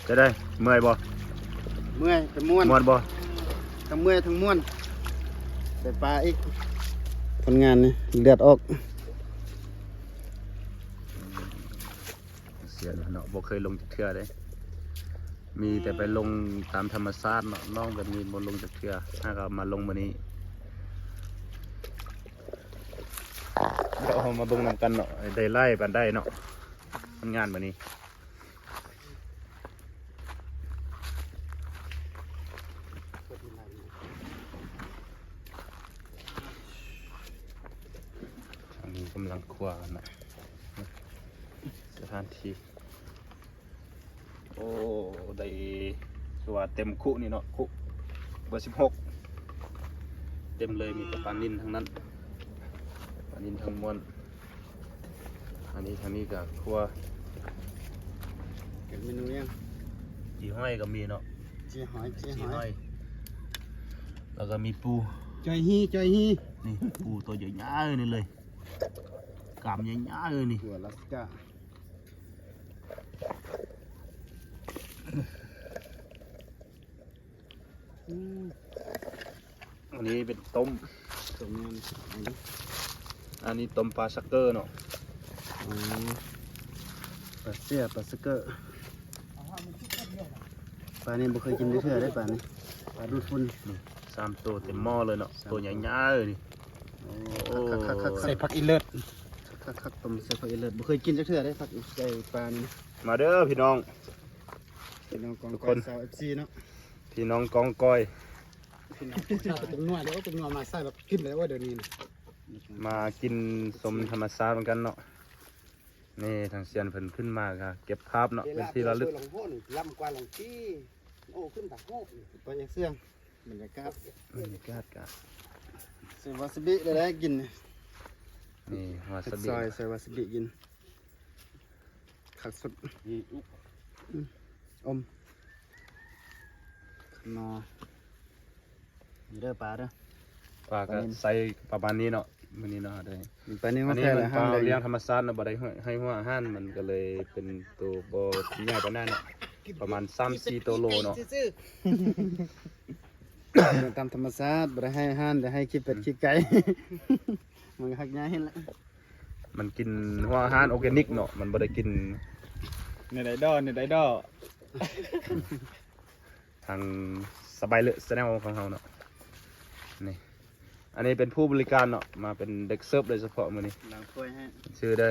ຈະໄດ້ ເມື່ອຍບໍ່? ເມື່ອຍ ແຕ່ມ່ວນ ມ່ວນບໍ່? ທັງເມື່ອຍທັງມ່ວນ ໄດ້ປາອີກ. ຜົນງານນີ້ເລືອດອອກ. ເສຍເນາະ ບໍ່ເຄີຍລົງຈັກເທື່ອເດ້ ມີແຕ່ໄປລົງຕາມທຳມະຊາດເນາະ. ໜອງແບບນີ້ບໍ່ລົງຈັກເທື່ອ ຫາກໍມາລົງມື້ນີ້. ດຽວເຮົາມາເບິ່ງນຳກັນເນາະ ໄດ້ຫຼາຍປານໃດເນາະ ຜົນງານມື້ນີ້. ອັນນີ້ກຳລັງຄົວກັນເນາະ ສະຖານທີ່. ໂອ້ ໄດ້ ຄືວ່າເຕັມຄຸນີ້ເນາະ ຄຸເບີສິບຫົກ ເຕັມເລີຍ ມີແຕ່ປານິນທັງນັ້ນ ປານິນທັງມວນ. ອັນນີ້ ທາງນີ້ກໍຄົວ ເປັນເມນູຫຍັງ? ຈີ່ຫອຍກໍມີເນາະ ຈີ່ຫອຍ ຈີ່ຫອຍ ຈີ່ຫອຍ ແລ້ວກໍມີປູ ຈ້ອຍຮີ່ ຈ້ອຍຮີ່ ນີ້ ປູໂຕໃຫຍ່ໆນີ້ເລີຍ ກ້າມໃຫຍ່ໆນີ້ ຕົວລາສກາ. ອືມ ອັນນີ້ເປັນຕົ້ມ ຕົ້ມແມ່ນ ອັນນີ້ຕົ້ມປາຊັກເກີເນາະ. ອໍ ປາເຊຍ ປາຊັກເກີ ປານີ້ບໍ່ເຄີຍກິນຈັກເທື່ອເດ້ ປານີ້ ປາດູດຝຸ່ນ. ນີ້ ສາມໂຕເຕັມໝໍ້ເລີຍເນາະ ສາມໂຕ ໂຕໃຫຍ່ໆນີ້. ໂອ້ ຄັກໆໆໆ ໃສ່ຜັກອີເລີດ ຄັກໆໆ ຕົ້ມໃສ່ຜັກອີເລີດ ບໍ່ເຄີຍກິນຈັກເທື່ອເດ້ ຜັກ ໃສ່ປານີ້. ມາເດີພີ່ນ້ອງ ພີ່ນ້ອງກອງກອຍ ຊາວເອັຟຊີເນາະ ພີ່ນ້ອງກອງກອຍ ພີ່ນ້ອງກອງກອຍ. ເປັນນົວເດີ ເປັນນົວມາໃສ່ແລ້ວກິນໄດ້ ໂອ້ຍ ດຽວນີ້ນະ ມາກິນຊົມທຳມະຊາດນຳກັນເນາະ. ນີ້ທາງຊຽນເພິ່ນຂຶ້ນມາກໍເກັບພາບເນາະ ເປັນທີ່ລະລຶກ. ລຳກວ່າລອງທີ່ ໂອ້ ຂຶ້ນຕາໂຮບ ໄປເອກເຊື່ອງ ບັນຍາກາດ ບັນຍາກາດກະ ໃສ່ວາຊາບິໄດ້ກິນ. ນີ້ວາຊາບິ ຊອຍ ໃສ່ວາຊາບິກິນ ຄັກສຸດ. ອືມ ອົມ ນອ ນີ້ເດີປາເດີ ປາກໍ ປານິນ ໃສ່ປະມານນີ້ເນາະ ມື້ນີ້ເນາະ. ເດີ ປານິນ ອັນນີ້ມັນປາລ້ຽງທຳມະຊາດເນາະ ບໍ່ໄດ້ໃຫ້ຫົວອາຫານ ມັນກໍເລີຍເປັນໂຕບໍ່ໃຫຍ່ປານໃດເນາະ ປະມານສາມສີ່ໂຕໂລເນາະ. ຕາມທຳມະຊາດ ບໍ່ໄດ້ໃຫ້ອາຫານ ໄດ້ໃຫ້ຂີ້ເປັດຂີ້ໄກ່ ມັນກໍຮັກຍາເຫັນລະ. ມັນກິນຫົວອາຫານອໍແກນິກເນາະ ມັນບໍ່ໄດ້ກິນ ເນັດໄອດອລ ເນັດໄອດອລ ທາງສະບາຍເລີແຊນແນວຂອງເຮົາເນາະ. ນີ້ ອັນນີ້ເປັນຜູ້ບໍລິການເນາະ ມາເປັນເດັກເສີບໂດຍສະເພາະມື້ນີ້ ລ້າງຖ້ວຍໃຫ້ ຊື່ເດີ.